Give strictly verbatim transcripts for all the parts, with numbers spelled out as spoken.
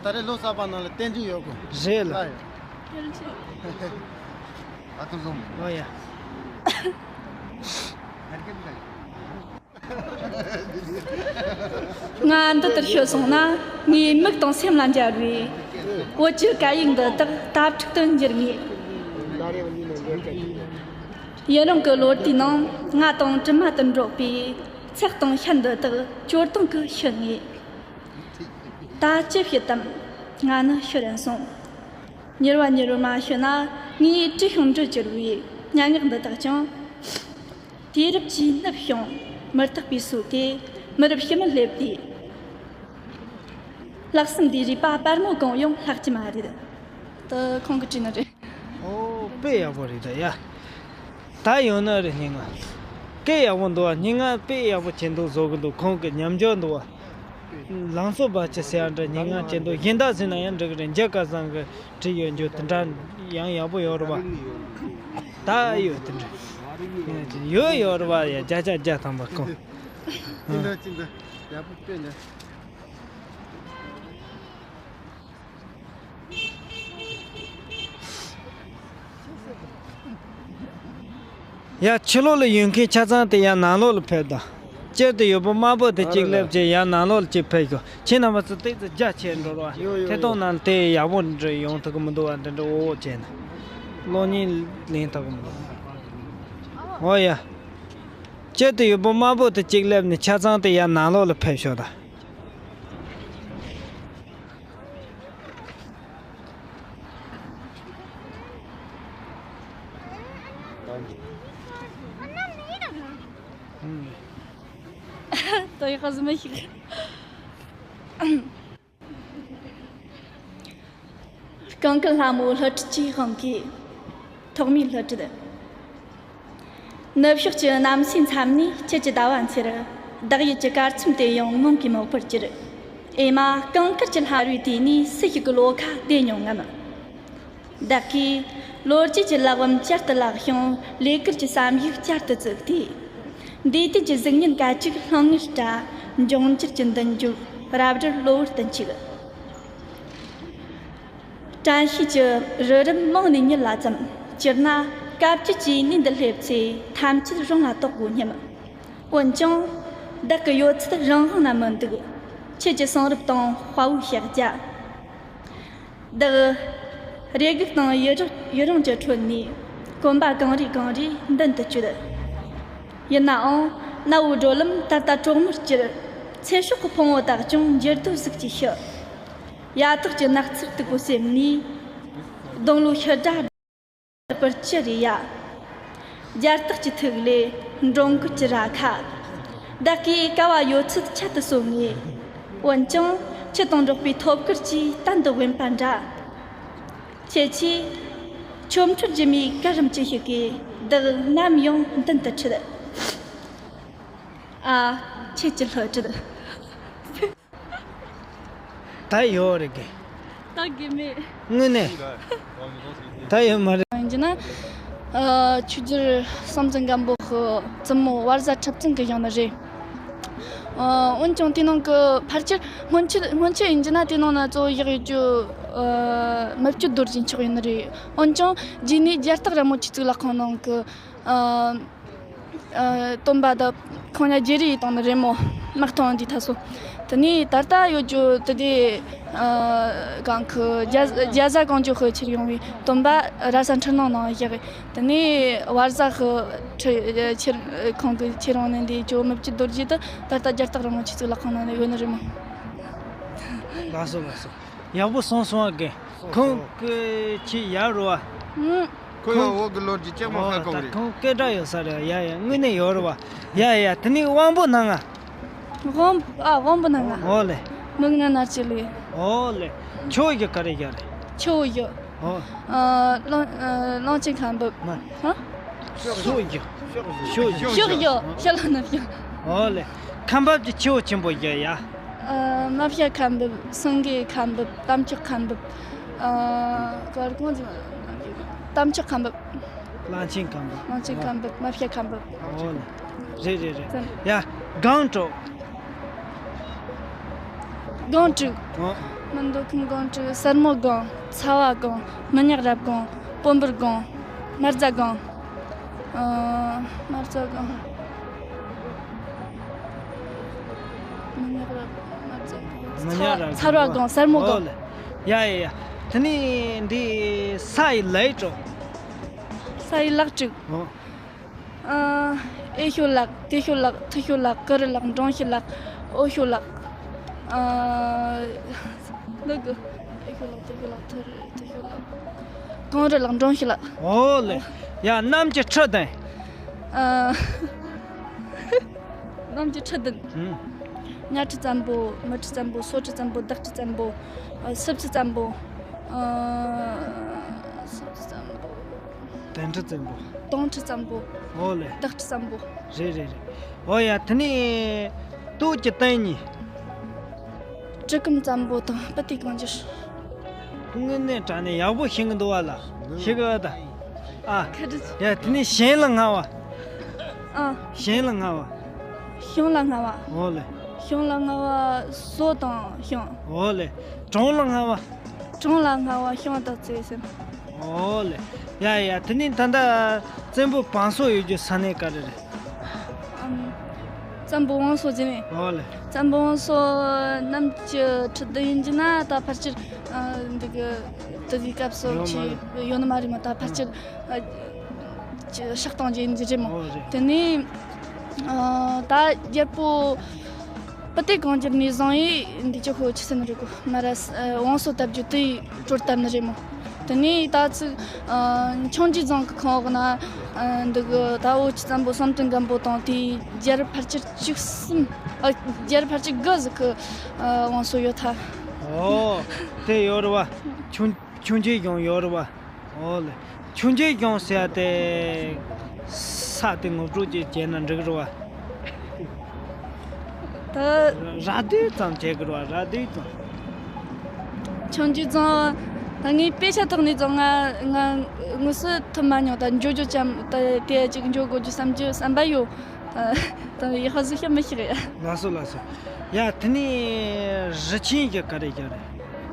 ད་རེས་ལོ་གསར་པ་ནང་ལ་རྟེན་འབྲེལ་ཡོད་དགོས། རེད་ལ། ཨ་ཐུ་སོང་། ཨོ་ཡ། ང་འདི་ལྟར་ཤོད་སོང་ན། ངའི་མིག་དང་སེམས་ལ་འབྱར་བའི་བོད་ཀྱི་སྐད་ཡིག་འདི་དག་དྭ་ཕྲུག་ཏུ་འགྱུར་ངེས། ཡུན་རིང་གི་ལོ་ཟླའི་ནང་ང་དང་གྲིབ་མ་ལྟར་འགྲོགས་པའི་ཚེགས་དང་ཤ་འདི་དག་སྐྱོ་སྡུག་གིས་ཤི་ངེས། ད་ཅི་བྱེད་དམ། ང་ནི་ཤི་རན་སོང་། མྱུར་བ་མྱུར་བ་མ་ཤི་ན། ངའི་དྲི་ཤིང་འབྲུ་གྱུར་བའི་སྙན་ངག་འདི་དག་ཀྱང་། དུས་རབས་ཀྱིས་བསྣུབས་ཤིང་མི་རྟག་པའི་སྲོལ་དེ། མི་རབས་ཕྱི་མར་སླེབས་ཏེ། ལྷག་བསམ་འདིའི་རུས་པ་སྤར་མོ་གང་ཡང་ལྷག་གི་མ་རེད། དེ་ཁོང་གིས་བྲིས་ནི་རེད། ཨོ། དཔེ་ཡག་པོ་རེད་ད་ཡ། ད་ཡོང་ནི་རེད། སྙན་ངག་སྐད་ཡག་པོ་འདུག་བ། སྙན་ངག་དཔེ་ཡག་པོ་བྱེད་འདུག་བཟོ་གི་འདུག་ཁོང་གི་ཉམས་འགྱུར་འདུག་བ། ལང་ཚོ་འབའ་ཅི་ཟེར་ཡ་འདྲ། སྙན་ངག་བྱེད་འདུག་གཞན་དག་ཟེར་ན་ཡང་འགྲིག་གི་རེད། མཇལ་ཁ་བཟང་གི་བྲིས་ཡོད་རྒྱུ་དེ་འདྲ་ཡང་ཡག་པོ་ཡོད་རེད་བ། ད་ཡོད་དེ་འདྲ་ཡོད་ཡོད་རེད་བ། ཡ། བརྒྱ་ཆ་བརྒྱ་ཐམ་པ་ཁོང་། ཅི་འདྲ་ཅི་འདྲ་ཡག་པོ་དཔེ་འདྲ། ཡ། ཕྱི་ལོགས་ལ་ཡོད་མཁན་ཆ་ཚང་དེ་ཡར་ནང་ལོགས་ལ་ཕེབས་དང་། སྤྱིར་དུ་ཡོད་པོ་དམར་པོ་དེ་གཅིག་སླེབས་བྱས་ཡར་ནང་ལོགས་ལ་གཅིག་ཕེབས་ཤོག་ཁྱེད་རྣམ་པ་ཚོ་ཏོག་ཙམ་རྒྱ་ཆེར་འགྲོ་རོགས། ཐད་གཏོང་ནང་དེ་ཡག་པོ་འདྲ་ཡོང་ཐུབ་ཀྱི་མི་འདུག་བ། འདི་འདྲ་འོ་འོ་བྱས་ན་གློག་བརྙན་ལེན་ཐུབ་ཀྱི་མི་འདུག་ཨོ་ཡ། སྤྱིར་དུ་ཡོད་པོ་དམར་པོ་དེ་གཅིག་སླེབས་ནས་ཆ་ཚང་དེ་ཡར་ནང་ལོགས་ལ་ཕེབས་ཤོག་དང་། ད་ཡག་ག་ཟི་མ་ཞིག་རྐང་གི་ལྷ་མོ་ལྷུ་ཁྲིད་ཀྱི་དབང་གིས། ཐོག་མའི་ལྷུ་ཁྲིད། ནུབ་ཕྱོགས་ཀྱི་གནམ་སའི་མཚམས་ནས་དཀྱིལ་གྱི་ཟླ་བ་འཚེར། བདག་ཡིད་ཀྱི་གར་འཚམས་དེ་ཡང་ངང་གིས་མོག་པར་གྱུར། ཨེ་མ། རྐང་དཀར་གྱི་ལྷ་རོས་དུས་ནས་སུ་ཞིག་གི་བློ་ཁ་བདེ་མྱོང་ངམ། བདག་གིས་ལོ་རྒྱུས་ཀྱི་ལག་པམ་བསྐྱར་དུ་བརླག་ཞིང་ལས་ཀར་གྱི་བསམ་ཡིག་བསྐྱར་དུ་བཙུགས་ཏེ། འདས་དུས་ཀྱི་གཟུགས་བརྙན་སྐད་ཅིག་ལྷང་ངེར་བཀྲ། འབྱུང་འགྱུར་གྱི་མདུན་ལྗོངས་རབ་རིབ་གློ་བུར་དུ་འཁྱུག་དྲན་ཤེས་ཀྱི་རི་རབ་མང་ནས་ཉིད་ལ་བརྩམས། སྤྱིར་ན་སྐབས་བཅུ་གཅིག་ནས་འདི་སླེབས་ཚེ་ཐམས་ཅད་རང་ལ་རྟོགས་དགོས་སྙམ། འོན་ཀྱང་བདག་གི་ཡོད་ཚད་རང་དབང་ན་མི་འདུག་ཁྱེད་ཀྱི་གསུང་རབ་དང་དཔའ་བོའི་ཕྱག་རྒྱ། བདག་རེ་སྒུག་དང་ཡི་རང་ཡི་རང་གི་ཁྲོད་ནས་གོམ་པ་གང་རེ་གང་རེ་མདུན་དུ་བསྐྱོད། ཡིན་ནའང་གནའ་བོའི་བགྲོད་ལམ་ད་ལྟ་གྲོག་མོར་གྱུར། ཚེ་སྲོག་གི་ཕུང་བོ་དག་ཀྱང་འགྱུར་རྡོ་ཟིག་གིས་ཤི། ཡ་ཐག་གི་ནགས་ཚལ་སྟུག་པོ་སེམས་ནས། སྡོང་ལོ་ཤི་དགྲ་པར་ཅི་རེད་ཡ། རྒྱ་སྟག་གི་ཐུག་ལས་འབྲོང་རྒོད་ཀྱི་རྭ་ཁ། བདག་གིས་དཀའ་བ་ཡོད་ཚད་ཁྱད་དུ་གསོད་ངེས། འོན་ཀྱང་ཁྱི་དང་འགྲོགས་པའི་ཐོབ་སྐར་གྱིས་གཏན་དུ་དབེན་པ་འདྲ། ཁྱེད་ཀྱིས་ཆོ་འཕྲུལ་སྒྱུ་མའི་གར་རིམ་གྱི་ཤུགས་ཀྱིས་བདག་ནམ་ཡང་མདུན་དུ་ཁྲིད། ཨ། ཁྱེད་ཀྱི་ལྷོད་ཁྲིད། ད་ཡོད་རེད་གི། ད་གི་མེད། དངོས་གནས། ད་ཡོད་མ་རེད། ཡིན་གྱི་ན། ཨ། ཆོས་རྒྱལ་བསམ་གཏན་སྒམ་པོ་གི་བཙུན་མོ་བར་ཟ་ཁྲི་བཙུན་གི་ཡང་ན་རེད། ཨ། འོན་ཀྱང་དེ་ནང་གི་ཕལ་ཆེར་སྔོན་ཆད་སྔོན་ཆད་ཡིན་གྱི་ན་དེ་ནང་ན་གཙོ་བོ་བཞག་ཡོད་རྒྱུ། ཨ། མི་བསྐྱོད་རྡོ་རྗེ་མཆོག་ཡིན་ནི་རེད། འོན་ཀྱང་རྗེས་ནས་རྒྱ་སྟག་ར་མོ་ཆོས་གཙུག་ལག་ཁང་ནང་གི། ཨ། ཨ། སྟོན་པ་དང་ཁོང་ཉ་རྗེ་རེ་ཡི་དང་ནི་རེད་མོ། དམག་ཐོང་འདི་ཐ་སོ། དེ་ནས་ད་ལྟ་ཡོད་རྒྱུ་དེ་དེ། ཨ། གང་གི་རྒྱ་རྒྱ་བཟའ་གང་བྱོ་ཧི་ཁྱེར་ཡོང་བའི་སྟོན་པ་ར་ས་འཁྲུལ་སྣང་ནང་བཞག་དེ་ནས་བར་ཟ་ཧི་ཁྲི་ཁྱེར་ཁོང་གི་ཁྱེར་ཡོང་ནས་འདི་ཇོ་མི་བཅུ་རྡོ་རྗེ་དེ་ད་ལྟ་རྒྱ་སྟག་ར་མོ་ཆོས་གཙུག་ལག་ཁང་ནང་ནས་ཡོད་ནི་རེད་མོ། ལགས་སོ་ལགས་སོ། ཡག་པོ་སོང་སོང་ཨ་གི། སོང་ཁོང་སོང་། གི་ཆེས་ཡག་རུ་བ། ཨུམ། ཁོ་ཡང་འོག་གི་ལོ་རྒྱུས་ཅང་མ་ཧ་གོ་གི་རེད། ཁོང་སྐད་གྲགས་ཡོད་ས་རེད། ཡ་ཡ་དངོས་གནས་ཡོད་རུ་བ། ཡ་ཡ་དེ་ནས་དབང་པོ་སྣ་ལྔ། དབང་ཨ་དབང་པོ་སྣ་ལྔ། ཨོ་ལེ། མིག་སྣ་སྣ་ལྕེ་ལུས། ཨོ་ལེ། ཆུ་བོ་བཞི་ག་རེ་བཞག་རེད། ཆུ་བོ་བཞི། ཨོ། ཨ་གླང་ཨ་གླང་ཆེན་ཁ་འབབ། མ། ཧ། ཕྱོགས་བཞི། ཕྱོགས་བཞི། ཕྱོགས་བཞི། ཕྱི་ལ་ནུབ་བཞི། ཨོ་ལེ། ཁ་འབབ་ཀྱི་ཆུ་བོ་ཆེན་པོ་བཞི་ཡ། ཨ་མ་ཕྱི་ཁ་འབབ། སེང་གེ་ཁ་འབབ། གཏམ་ཆོག་ཁ་འབབ། ཨ་གར་གོང་ཅི་གཏམ་ཆོག་ཁ་འབབ། གླང་ཆེན་ཁ་འབབ། གླང་ཆེན་ཁ་འབབ། མ་ཕྱི་ཁ་འབབ། ཨོ་ལེ། རེད་རེད་རེད། ཙམ། ཡ། སྒང་དྲུག་སྒང་དྲུག་ཨོ། མི་འདོད་ཁམས་སྒང་དྲུག་གསར་མོ་སྒང་། ཚ་བ་སྒང་། མི་ཉག་རབ་སྒང་། སྤོམ་འབུར་སྒང་། དམར་རྫ་སྒང་། ཨ། དམར་རྫ་སྒང་། མི་ཉག་རབ། དམར་རྫ་སྒང་། མི་ཉག་རབ། ཚ་བ་སྒང་། གསར་མོ་སྒང་། ཨོ་ལེ། ཡ་ཡ་ཡ། དེ་ནས་འདི་ས་ཡི་ལའི་ཀྲོ། ས་ཡི་ལག་དྲུག་ཨོ། ཨ། ཨེ་ཤོ་ལག། ཏེ་ཤོ་ལག། ཐི་ཤོ་ལག། ཀི་རི་ལག། འབྲོང་ཤི་ལག། འོ་ཤོ་ལག། ཨ། འདི་གི། ཨེ་ཤོ་ལག། ཏེ་ཤོ་ལག། ཐི་རི། ཐི་ཤོ་ལག། གངས་རི་ལག། འབྲོང་ཤི་ལག། ཨོ་ལེ། ཡ། གནམ་གྱི་ཁྲི་དང་། ཨ། གནམ་གྱི་ཁྲི་བདུན། ཨུམ། གཉའ་ཁྲི་བཙན་པོ། མུ་ཁྲི་བཙན་པོ། སོ་ཁྲི་བཙན་པོ། སྡེག་ཁྲི་བཙན་པོ། ཨ། སྲིབ་ཁྲི་བཙན་པོ། ཨ། སྲིབ་ཁྲི་བཙན་པོ། དོན་ཁྲི་བཙན་པོ། དོང་ཁྲི་བཙན་པོ། ཨོ་ལེ། སྡེག་ཁྲི་བཙན་པོ། རེད་རེད་རེད། ཨོ་ཡ། དེ་ནས་སྟོད་ཀྱི་སྟེང་གཉིས། གྲི་གུམ་བཙན་པོ་དང་སྤུ་ཏི་གང་འགྱུར། དངོས་གནས་དྲང་གནས་ཡག་པོ་ཤེས་ཀྱི་འདུག་བ་ལ། ཤེས་ཀྱི་ཡོད་ད། ཨ། ཁ་ཁྲི། ཡ། དེ་ནས་གཞན་ལ་ལྔ་བ། ཨ། གཞན་ལ་ལྔ་བ། ཤིང་ལ་ལྔ་བ། ཨོ་ལེ། ཤིང་ལ་ལྔ་བ་ཟོ་དང་ཤིང་། ཨོ་ལེ། གྲོང་ལ་ལྔ་བ། གྲོང་ལ་ལྔ་བ་ཤིང་དང་རྩི་ཟེར། ཨོ་ལེ། ཡ་ཡ། དེ་ནས་ད་ལྟ་བཙན་པོ་བང་སོ་ཡོད་རྒྱུ་ས་གནས་ག་རེ་རེད། ཨམ། བཙན་པོ་བང་སོ་ཟེར་ནས། ཨོ་ལེ། བཙན་པོ་བང་སོ་གནམ་གྱི་ཁྲི་བདུན་ཡིན་རྒྱུ་ན་ད་ཕལ་ཆེར། ཨ། འདི་གི་དེ་གི་སྐབས་སུ་ཡོད་མ་ཅི་རེད། ཡོད་ནི་མ་རེད་མོ། ད་ཕལ་ཆེར། ཨ། ཅི་བཤགས་གཏོང་རྒྱུ་ཡིན་རྒྱུ་རེད་མོ། ཨོ་རེད། དེ་ནས། ཨ། ད་རྒྱལ་པོ་སྤུ་ཏི་གང་འགྱུར་ནས་བཟུང་ཡིས་འདི་ཅི་ཧོ་ཆི་ཟེར་ནི་རེད་གོ། མ་ར་ས། ཨ། བང་སོ་བཏབ་རྒྱུ་དེ་ཡིས་གྲོལ་བཏབ་ནི་རེད་མོ། དེ་ནས་ད་ཚིག་ཨ། འཕྱོངས་རྒྱས་རྫོང་གི་ཁང་འོག་ན། ཨ། འདི་གི་ད་འོ་ཆི་བཙན་པོ་བསམ་གཏན་སྒམ་པོ་དང་དེའི་རྒྱལ་ཕལ་ཆེར་བཅུ་གསུམ། ཨ། རྒྱལ་ཕལ་ཆེར་དགུ་ཟིག་གི། ཨ། བང་སོ་ཡོད་ཐལ། ཨོ། དེ་ཡོད་རེད་བ། འཕྱོངས་འཕྱོངས་རྒྱས་རྫོང་ཡོད་རེད་བ། ཨོ་ལེ། འཕྱོངས་རྒྱས་རྫོང་ཟེར་ཡ་དེ། ས་དེ་ངོ་སྤྲོད་ཅིག་བྱས་ན་འགྲིག་རེད་བ། ད། ར་སྡུད་ཙམ་བྱེད་དགོས་རེད་བ། ར་སྡུད་ཙམ། འཕྱོངས་རྒྱས་རྫོང་། ད་ངས་དཔེ་ཆ་ཐོག་ནས་ཙམ་ང་ང་དངོས་སུ་ཐུག་མ་མྱོང་། ད་འགྱོ་རྒྱུ་ཙམ། ད་དེ་ཅིག་འགྱོ་དགོས་རྒྱུ་བསམ་རྒྱུ་བསམ་པ་ཡོད། ད་ཡག་པ་ཟིག་ཤེས་མི་ཤེས་ཡ། ལགས་སོ་ལགས་སོ། ཡ། དེ་ནས་རི་ཆེན་གྱི་ག་རེ་ག་རེ།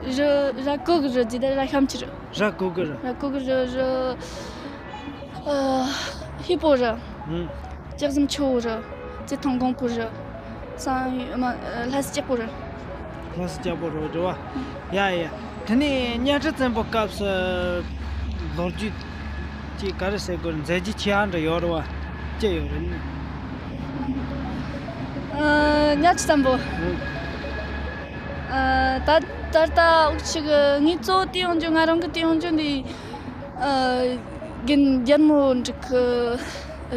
རི། ར་གོ་གི་རི་ཟེར་ད་ར་ཤམ་ཆི་རི། ར་གོ་གི་རི། ར་གོ་གི་རི། རི། ཨ། ཧི་པོ་རི། ཨུམ། ལྕགས་ཟམ་ཆུ་བོ་རི། རྩེ་ཐང་གོང་པོ་རི། སང་ཡོ་མ། ལྷ་ས་སྐྱ་པོ་རི། ལྷ་ས་སྐྱ་པོ་རི་རེད་བ། ཡ་ཡ། དེ་ནས་གཉའ་ཁྲི་བཙན་པོ་སྐབས་སུ་ལོ་རྒྱུས་ཅིག་ག་རེ་ཟེར་དགོས་རེད། མཛད་རྗེས་ཆེ་ཧ་འདྲ་ཡོད་རེད་བ། ཅི་ཡོད་རེད། ཨ། གཉའ་ཁྲི་བཙན་པོ། ཨུམ། ཨ། ད་ད་ལྟ་འུ་ཅག་གི་ངས་གཙོ་བོ་བལྟས་ཡོང་རྒྱུ། ང་རང་གི་བལྟས་ཡོང་རྒྱུ་འདི། ཨ། རྒན་རྒྱལ་མོ་འབྲུག་གི་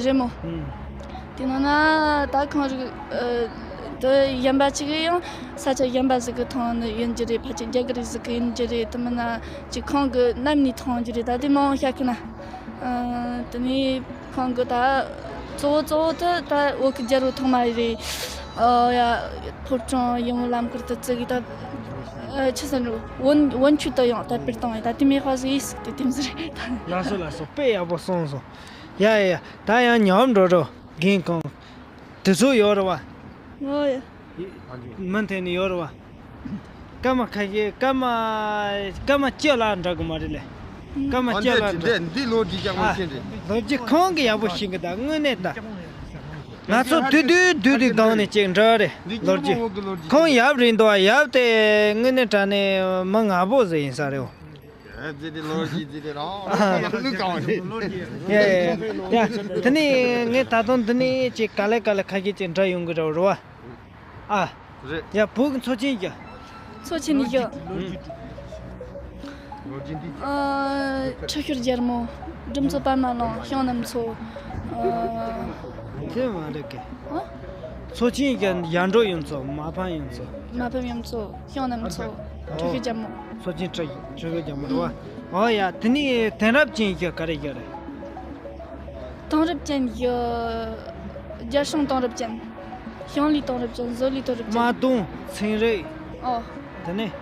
རེད་མོ། ཨུམ། དེ་ནང་ན་ད་ཁོང་རིག་ཨ། དེ་གཞན་པ་ཅིག་ཡང་ས་ཆ་གཞན་པ་ཟིག་གི་ཐོན་ནི་ཡིན་རྒྱུ་རེད། ཕལ་ཆེར་རྒྱ་གར་ཟིག་གི་ཡིན་རྒྱུ་རེད། དེ་མིན་ན་ཅིག་ཁོང་གི་རྣམ་ནས་ཐོན་རྒྱུ་རེད། ད་དེ་མང་བོ་བཤད་གི་ན། ཨ། དེ་ནས་ཁོང་གི་ད་གཙོ་བོ་གཙོ་བོ་དེ་ད་བོད་ཀྱི་རྒྱལ་པོ་ཐོག་མ་རེད། ཨ། ཡ། ཕོ་བྲང་ཡིན་ལམ་ཁར་དུ་བརྩི་གི་ད། ཨ། ཆི་ཟེར་ནོ། བོན་བོན་ཆོས་དུ་ཡང་དར་སྤེལ་བཏང་བས། ད་དེ་མེད་པ་ཟིག་ཡིན་ཟིག་དེ་དེ་ཟིག་རེད་ད། ལགས་སོ་ལགས་སོ། དཔེ་ཡག་པོ་གསུངས་སོང་། ཡ་ཡ་ཡ། ད་ཡང་ཉམས་འགྲོ་རོགས། རྒན་ཁོང་། དེ་ཚོ་ཡོད་རེད་བ། ཨོ་ཡ། མུ་མཐུད་ནས་ཡོད་རེད་བ། སྐར་མ་ཁ་ཤས། སྐར་མ། སྐར་མ་བཅུ་ལ་འདྲ་གི་མ་རེད་ལེ། སྐར་མ་ཨ། བཅུ་ལ་འདི་འདྲ། འདི་འདི་ལོ་རྒྱུས་ཡག་པོ་ཨ། ཤེས་རེད། ལོ་རྒྱུས་ཁོང་གི་ཡག་པོ་ཤེས་གི། ད་དངོས་གནས་ད། ང་ཚོ་དུས་དུས་དུས་དུས་སྒང་ནས་ཅིག་འདྲ་རེད། འདི་ལོ་རྒྱུས། ཁོང་ཡབ་རེད་འདུག་ཨ། ཡབ་དེ་དངོས་གནས་དྲང་གནས་མི་ངན་པོ་ཟིག་ཡིན་ས་རེད། ཨ། ཟེར་དེ་ལོ་རྒྱུས་ཟེར་དེ་རང་ལུགས་གང་རེད། ཡ་ཡ་ཡ། དེ་ནས་ངས་ད་དུང་འདི་ནས་ཅིག་ག་ལེ་ག་ལེ་ཁ་ཤས་ཅིག་འདྲ་ཡོང་གི་རེད་བ། ཨ། རེད། ཡ། བོད་ཀྱི་མཚོ་ཆེན་བཞི། མཚོ་ཆེན་བཞི། ཨ། ཁྲི་ཤོར་རྒྱལ་མོ། འབྲི་མཚོ་པདྨ་གླིང་། ཤིང་ནགས་མཚོ། ཨ། དེ་མ་རེད་གི། ཨ། མཚོ་ཆེན་བཞི། ཡར་འབྲོག་གཡུ་མཚོ། མ་ཕམ་གཡུ་མཚོ། མ་ཕམ་གཡུ་མཚོ། ཤིང་ནགས་མཚོ། ཁྲི་ཤོར་རྒྱལ་མོ། མཚོ་ཆེན་ཁྲི་ཁྲི་ཤོར་རྒྱལ་མོ་རེད་བ། ཨོ་ཡ། དེ་ནས་དེང་རབས་ཅན་བཞི་ག་རེ་བཞི་རེད། དེང་རབས་ཅན་བཞི། རྒྱ་གཞུང་དེང་རབས་ཅན། ཞིང་ལས་དེང་རབས་ཅན། བཟོ་ལས་དེང་རབས་ཅན། དམག་དོན། ཚན་རིག་ཨོ། དེ་ནས་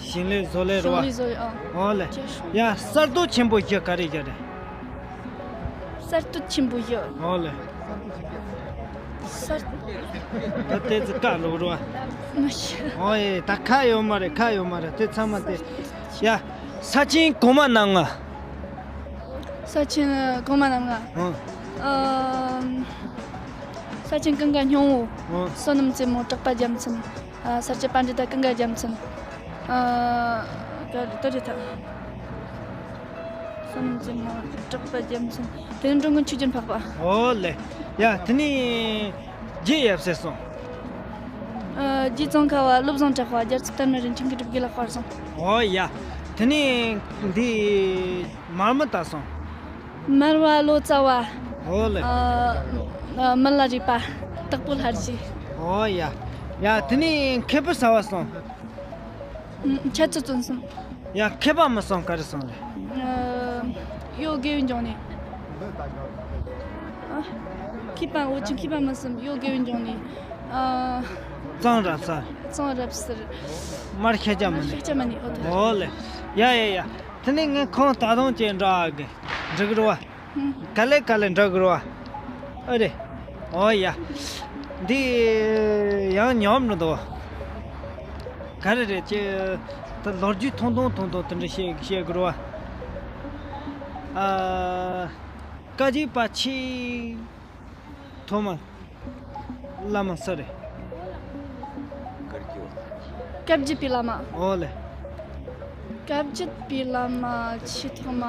ཞིང་ལས་བཟོ་ལས་རེད་བ། ཞིང་ལས་བཟོ་ལས། ཨོ། ཨོ་ལེ། རྒྱ་གཞུང་། ཡ། གསར་གཏོད་ཆེན་པོ་བཞི་ག་རེ་བཞི་རེད། གསར་གཏོད་ཆེན་པོ་བཞི། ཨོ་ལེ། ད་ལྟའི་ཚེ་བཀའ་འགྲོ་རོགས། མི་ཤེས། ཨོ་ཡེ། ད་ཁ་ཡོད་མ་རེད། ཁ་ཡོད་མ་རེད། དེ་ཚང་མ་དེ། ཡ། ས་ཆེན་གོང་མ་རྣམ་ལྔ། ས་ཆེན་གོང་མ་རྣམ་ལྔ། ཨང་། ཨམ། ས་ཆེན་ཀུན་དགའ་སྙིང་པོ། ཨང་། བསོད་ནམས་རྩེ་མོ། གྲགས་པ་རྒྱལ་མཚན། ཨ། ས་སྐྱ་པཎྜི་ཏ་ཀུན་དགའ་རྒྱལ་མཚན། ཨ། ག་རེ་ད་རེད་ད། བསོད་ནམས་རྩེ་མོ། གྲགས་པ་རྒྱལ་མཚན། དེ་ནས་འགྲོ་མགོན་ཆོས་རྒྱལ་འཕགས་པ། ཨོ་ལེ། ཡ། དེ་ནས་རྗེ་ཡབ་སྲས་སོང་། ཨ། རྗེ་ཙོང་ཁ་པ། བློ་བཟང་གྲགས་པ། རྒྱལ་ཚབ་སྟག་སྨད་རིན་ཆེན་གྱི་སྒྲུབ་དགེ་ལ་དཔར་སོང་། ཨོ་ཡ། དེ་ནས་འདི་མར་མི་ད་སོང་། མར་པ་ལོ་ཙཱ་བ། ཨོ་ལེ། ཨ། ཨ། མི་ལ་རས་པ། དྭགས་པོ་ལྷ་རྗེ། ཨོ་ཡ། ཡ། དེ་ནས་མཁས་པོ་ཟླ་བ་སོང་། ཨ། འཆད་རྩོད་རྩོམ་གསུམ། ཡ། མཁས་པ་མི་གསུམ་ག་རེ་གསུམ་རེད། ཨ། གཡོ་དགེ་བའི་འབྱུང་གནས། ཨ། མཁས་པ་འོ་ཅི། མཁས་པ་མི་གསུམ། གཡོ་དགེ་བའི་འབྱུང་གནས། ཨ། གཙང་རབ་གསལ། གཙང་རབ་གསལ། མར་ཤཱཀྱ་མུ་ནེ། ཤཱཀྱ་མུ་ནེ། ཨོ་དེ། ཨོ་ལེ། ཡ་ཡ་ཡ། དེ་ནས་ངས་ཁོང་ད་དུང་ཅིག་འདྲི་གི། འདྲི་གི་རེད་པ། ག་ལེ་ག་ལེ་འདྲི་གི་རེད་པ། ཨ་རེ། ཨོ་ཡ། འདི་ཡང་ཉམས་རེད་འདུག་ག་རེ་རེད་ཅེ། ད་ལོ་རྒྱུས་ཐུང་ཐུང་ཐུང་ཐུང་དེ་འདྲ་བཤད་བཤད་དགོས་རེད་པ། ཨ། བཀའ་བརྒྱུད་པ་ཆེས་ཐོག་མ་བླ་མ་སུ་རེད། བཀའ་བརྒྱུད་པའི་བླ་མ། ཨོ་ལེ། བཀའ་བརྒྱུད་པའི་བླ་མ་ཆེས་ཐོག་མ།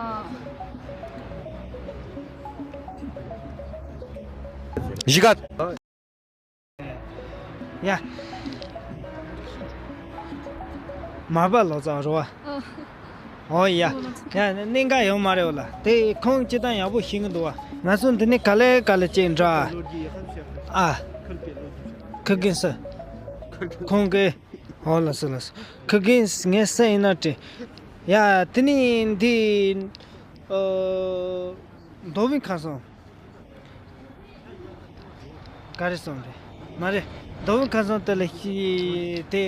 གཞིས་ཀ། ཡ། མར་པ་ལོ་ཙཱ་རེད་པ། ཨོ། ཨོ་ཡ། ཡ། གནད་འགག་ཡོད་མ་རེད་པ་ལ། དེ་ཁོང་སྤྱིར་བཏང་ཡག་པོ་ཤེས་ཀྱི་འདུག་པ། ང་ཚོ་འདི་ནས་ག་ལེ་ག་ལེ་ཅིག་འདྲི། ཨ། ཁུ་རྒན་སུ། ཁོང་གི། ཨོ་ལགས་སོ་ལགས་སོ། ཁུ་རྒན་ངས་སུ་ཡིན་ན་དྲན། ཡ། དེ་ནས་འདི། ཨ། མདོ་དབུས་ཁམས་གསུམ། ག་རེ་གསུམ་རེད། མ་རེད། མདོ་དབུས་ཁམས་གསུམ་དེ་ལ་ཤེས། དེ་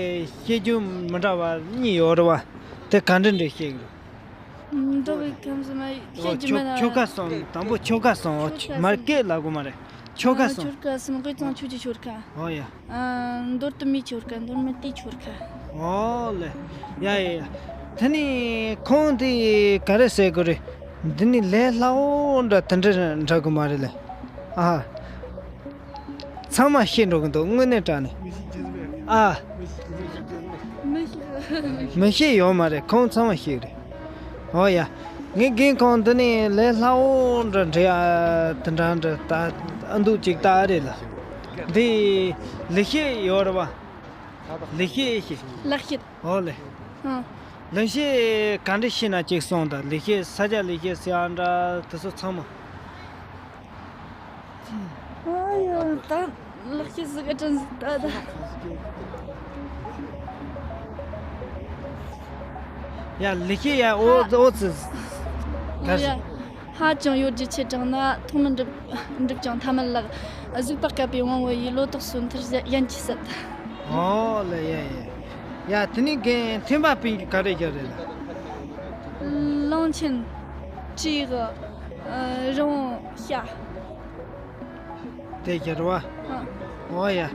ཤེས་རྒྱུ་མི་འདྲ་བ་གཉིས་ཡོད་རེད་པ། དེ་ག་འདྲ་འདྲ་ཤེས་ཀྱི་རེད། མདོ་དབུས་ཁམས་གསུམ་ཤེས་རྒྱུ་མི་འདྲ་བ། ཆོ་ག་གསུམ། དང་པོ་ཆོ་ག་གསུམ། ཆོ་ག་གསུམ། མར་སྐད་ལབ་དགོས་མ་རེད། ཆོ་ག་གསུམ། ཆོ་ག་གསུམ། དབུས་གཙང་ཆོས་ཀྱི་ཆོ་ག། ཨོ་ཡ། ཨ། མདོ་སྟོད་སྨད་ཆོ་ག། མདོ་སྨད་རྟའི་ཆོ་ག། ཨོ་ལེ། ཡ་ཡ་ཡ། དེ་ནས་ཁོང་དེ་ག་རེ་ཟེར་དགོས་རེད། འདི་ནས་ལས་སླ་བོ་འདྲ་དེ་འདྲ་འདྲ་གི་མ་རེད་ལེ། ཨ། ཚང་མ་ཤེས་འགྲོ་གི་འདུག་དངོས་གནས་དྲང་གནས། ཨ། མི་ཤེས། མི་ཤེས་ཡོད་མ་རེད། ཁོང་ཚང་མ་ཤེས་རེད། ཨོ་ཡ། ངའི་རྒན་ཁོང་འདི་ནས་ལས་སླ་བོ་འདྲ་འདྲ་དེ་འདྲ་འདྲ་ད་ཨ་འདུག་ཅིག་ད་ཨ་རེད་ལ། འདི་ལེགས་བཤད་ཡོད་རེད་པ། ལེགས་བཤད་ཤེས། ལེགས་བཤད། ཨོ་ལེ། ཨ། ལེགས་བཤད་ག་འདྲ་ཤེས་ན་ཅིག་གསུངས་དང་། ལེགས་བཤད་ས་སྐྱ་ལེགས་བཤད་ཟེར་ཡ་འདྲ་དེ་ཚོ་ཚང་མ། ཨ་ཡ། ད་ལེགས་བཤད་ཟིག་ག་དྲན་ཟིག་ད་ད། ཡ། ལེགས་བཤད་ཡ། ཨོ་ཨོ་ཙི། ཨོ་ཡ། ཧ་ཅང་ཡོད་རྒྱུ་ཆེ་དྲགས་ན། མཐོང་ན་འགྲིབ་འགྲིབ་ཀྱང་ཐ་མལ་ལགས། གཟིགས་པ་སྐལ་པའི་དབང་པོ་ཡིས། ལོ་ཏོག་སོན་ཐར་ཡན་གྱིས་ཟད། ཨོ་ལེ། ཡ་ཡ། ཡ། དེ་ནས་རྒན་ཐེམ་པ་སྤུན་གྱི་ག་རེ་རྒྱབ་རེད་ལ། གླང་ཆེན། སྤྲེའུ། ཨ། རི་བོང་། བྱ། དེ་རྒྱབ་རེད་པ། ཨ། ཨོ་ཡ།